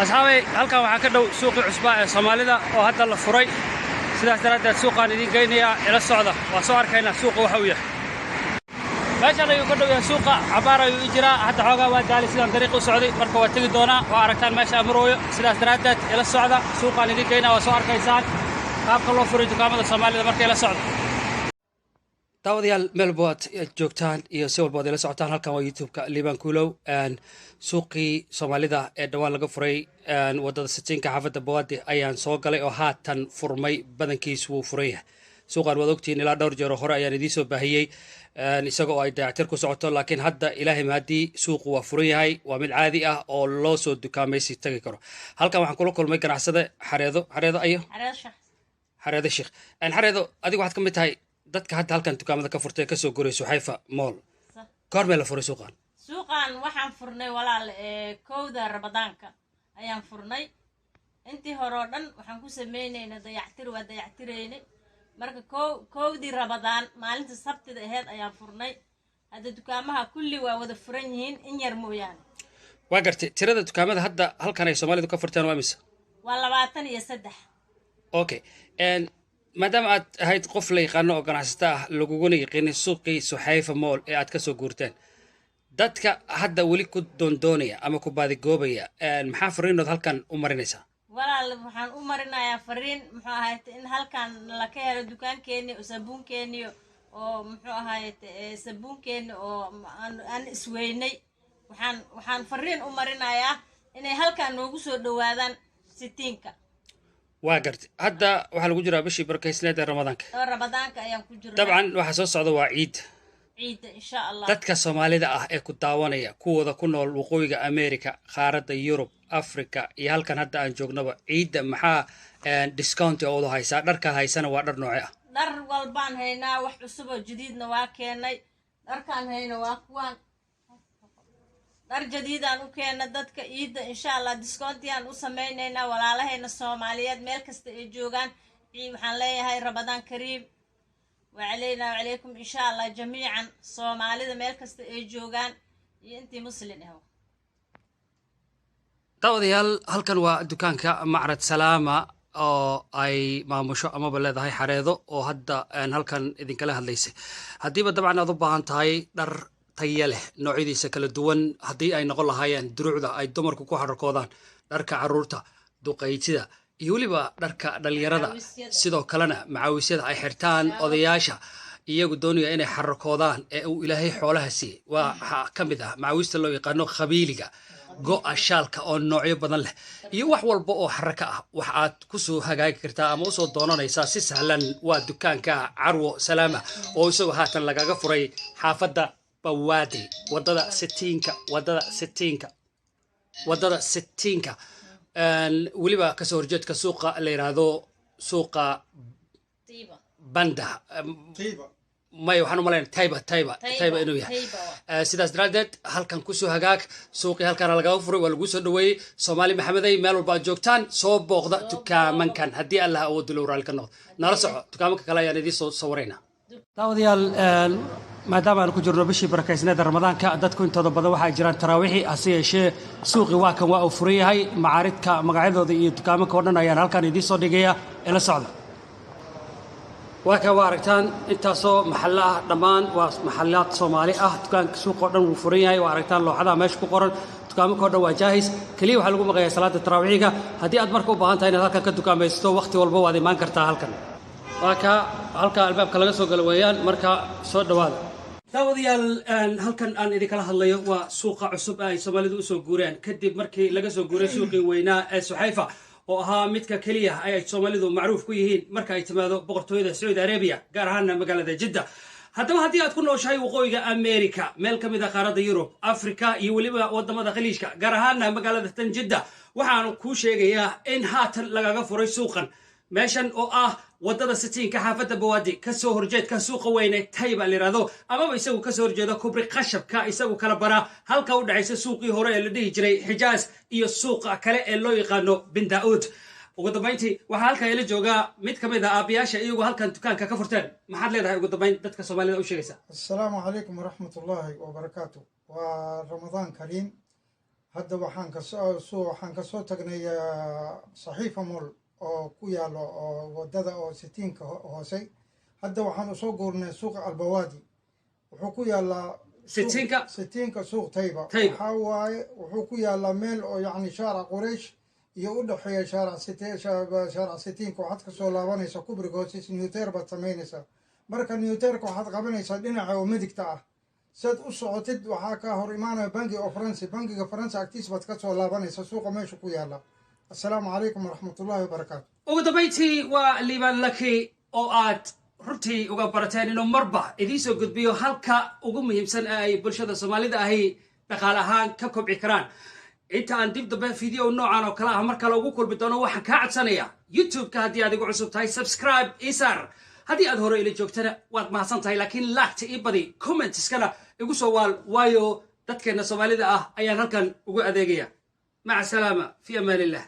Asxaabay, halkan waxaa ka dhow suuqii cusbaa ee Soomaalida oo hadda la furay. Sidaas daraaddeed suuqaan idiin geynayaa, ila socda. Waa soo arkaynaa suuqa waxa uu yahay. Meeshan ayuu ka dhow yahay suuqa, cabaar ayuu i jiraa. Hadda xoogaa waa daalay sidaan dariiq u socday, marka waa tegi doonaa. Waa aragtaan meesha amarooyo. Sidaas daraaddeed ila socda, suuqaan idiin geynaa, waa soo arkaysaan qaabka loo furay dukaamada Soomaalida. Marka ila socda, daawadayaal, meel walba aad joogtaan iyo si walba ad ila socotaan, halkan waa YouTube-ka Liban Kulow. Suuqii Soomaalida ee dhowaan laga furay wadada Sitiinka, xaafadda Bawaadi, ayaan soo galay oo haatan furmay. Badankiis wuu furan yahay suuqan. Waad ogtihiin, ilaa dhowr jeero hore ayaan idiin soo baahiyey isaga oo ay dayactir ku socoto, laakiin hadda Ilaahay mahadii suuqu waa furan yahay. Waa mid caadi ah oo loo soo dukaamaysi tagi karo. Halkan waxaan kula kulmay ganacsade Xareedo. Xareedo ayo? Xareedo Sheekh. Xareedo, adigu waxaad ka mid tahay dadka hadda halkan dukaamada ka furtay, kasoo guray Suxayfa Mall. Goormee la furay suuqan? Suuqan waxaan furnay, walaal, 1da Ramadaanka ayaan furnay. Intii hore oo dhan waxaan ku sameynayna dayactir, waa dayactiraynay. Marka 1dii Ramadaan, maalinta Sabtida aheyd, ayaan furnay. Hadda dukaamaha kulli waa wada furan yihiin, in yar mooyaane. Waa gartay. Tirada dukaamada hadda halkan ay Soomaalidu ka furteen waa mise? Waa 23. Okay, maadaama aad ahayd qof la yaqaano oo ganacsata ah, laguguna yaqiinay suuqii Suxayfa Mall ee aad kasoo guurteen, dadka hadda weli ku doondoonaya ama ku baadigoobaya, maxaa fariinood halkan u marinaysaa? Walaal, waxaan u marinayaa fariin, muxuu ahayte, in halkan laka helo dukaankeeni oo sabuunkeeni oo muxuu ahayte sabuunkeeni oo aan isweynay. Waxaan fariin u marinayaa inay halkan noogu soo dhawaadaan Sitiinka. Waa gartay. Hadda waxaa lagu jiraa bishii barakaysneed ee Ramadaanka. Oo Ramadaanka ayaan ku jirnaa. Dabcan waxaa soo socda waa ciid. Ciidda, insha Allah. Dadka Soomaalida ah ee ku daawanaya, kuwooda ku nool waqooyiga America, qaaradda Yurub, Africa iyo halkan hadda aan joognaba, ciidda maxaa discount oodu haysaa? Dharkaad haysana waa dhar nooce ah? Dhar walbaan haynaa, wax cusub oo jadiidna waa keenay. Dharkaan hayna waa kuwaan, dhar jadiidaan u keena dadka ciidda. Insha Allah discount-iyaan u samaynaynaa walaalahayna Soomaaliyeed meel kasta ay joogaan. Waxaan leeyahay Ramadaan kariim wacalayna wacalaykum, insha Allah, jamiican Soomaalida meel kasta ay joogaan iyo intii Muslin ah. Daawadayaal, halkan waa dukaanka Macrad Salaama oo ay maamusho amaba leedahay Xareedo oo hadda halkan idinkala hadlaysay. Haddiiba dabcan aad u baahan tahay dhar taya leh noocyadiisa kala duwan, haddii ay noqon lahaayeen duruucda ay dumarku ku xararkoodaan, dharka carruurta, duqaytida iyo weliba dharka dhalinyarada, sidoo kalena macaawisyada ay xirtaan odayaasha iyagu doonaya inay xararkoodaan ee uu Ilaahay xoolaha siiyey, waxaa ka mid ah macaawista loo yaqaano khabiiliga, go'a shaalka oo noocyo badan leh iyo wax walba oo xaraka ah, wax aad kusoo hagaagi kartaa ama usoo doonanaysaa si sahlan waa dukaanka Carwo Salaama oo isagoo haatan lagaga furay xaafadda Bawaadi, wadada Sitiinka, wadada Sitiinka, wadada Sitiinka, weliba kasoo horjeedka suuqa la yidhaahdo suuqa Banda. May, waxaan u malaynaya Tayba, Tayba, Tayba inuu yahay. Sidaas daraaddeed halkan kusoo hagaag. Suuqii halkaana lagaga furay, waa laguu soo dhaweeyey. Soomaali Maxamedey, meel walba aad joogtaan, soo booqda dukaamankan haddii Allah awooddu low raalli ka noqdo. Nala soco, dukaamanka kale ayaan idiin soo sawiraynaa. Daawadayaal, maadaama aan ku jirno bishii barakaysneeda Ramadaanka, dadku intooda badan waxaa jiraan taraawiixi. Hase yeeshee suuqii waa kan, waa uu furan yahay. Macaaridka magacyadooda iyo dukaamanka oo dhan ayaan halkan idiin soo dhigaya, ila socda. Waa kan, waa aragtaan intaasoo maxallo ah, dhammaan waa maxallaad Soomaali ah. Dukaanka suuqa oo dhan wuu furan yahay. Waa aragtaan looxadaha meesha ku qoran. Dukaamanka o dhan waa jaahis, keliya waxaa lagu maqayaa salaada taraawixiga. Haddii aad marka u baahan tahay inaad halkan ka dukaamaysato, wakhti walba waad imaan kartaa halkan. Waa kaa halka albaabka laga soo galo weeyaan. Marka soo dhowaada, daawadayaal. Halkan aan idinkala hadlayo waa suuqa cusub ee ay Soomaalidu usoo guureen kadib markii laga soo guuray suuqii weynaa ee Suxayfa oo ahaa midka keliya ay Soomaalidu macruuf ku yihiin marka ay timaado Boqortooyada Sacuudi Arabiya, gaar ahaana magaalada Jidda. Haddaba haddii aad ku nooshahay waqooyiga America, meel ka mid a qaaradda Yurub, Africa iyo weliba wadamada Khaliijka, gaar ahaana magaalada tan Jidda, waxaanu kuu sheegayaa in haatan lagaga furay suuqan meeshan oo ah wadada Sitiinka, xaafadda Bawaadi, kasoo horjeedka suuqa weyne Tayba la yidhahdo, amaba isagu kasoo horjeeda kubri qashabka, isagu kala bara halka u dhexaysa suuqii hore ee la dhihi jiray Xijaaz iyo suuqa kale ee loo yaqaano Bin Daa'uud. Ugu dambayntii waxaa halkan ila joogaa mid ka mid ah aabayaasha iyagu halkan dukaanka ka furteen. Maxaad leedahay ugu dambayn dadka Soomaalida u sheegaysa? Asalaamu calaykum waraxmat ullaahi wabarakaatu. Waa Ramadaan kariim. Hadda waxaan kasoo tagnay Saxiifa Mall oo ku yaalo oo wadada oo sitiinka hoose. Hadda waxaan usoo guurnay suuqa Albawaadi. Wuxuu ku yaalaa Sitiinka? Sitiinka, suuq Tayba. Tayba. Waxaa waaye, wuxuu ku yaalaa meel oo yacni shaaric Quraysh iyo u dhexeeya shaaric sitiinka. Waxaad kasoo laabanaysaa kubriga hoostiisa, U-turn baad samaynaysaa. Marka U-turnka waxaad qabanaysaa dhinaca oo midigta ah. Saad u socotid, waxaa kaa hor imaanaya bangi oo Faransi, bangiga Faransa agtiis baad kasoo laabanaysaa, suuqa meesha ku yaala. Assalaamu calaykum waraxmatullaahi wabarakaatu. Ugu dambayntii, waa Liibaan Laki oo aad runtii uga barateen inuu marba idiin soo gudbiyo halka ugu muhiimsan ee ay bulshada Soomaalida ahi dhaqaale ahaan ka kobci karaan. Inta aan dib dambe video noocan oo kale ah mar kale ugu kulmi doono, waxaan kaa codsanayaa, YouTube-ka haddii aad igu cusub tahay, subscribe isar. Haddii aad hore ila joogtana, waad mahadsan tahay, laakiin like-ta ii badi, commentskana igu soo waal, waayo dadkeenna Soomaalida ah ayaan halkan ugu adeegaya. Maca salaama, fi amaan illah.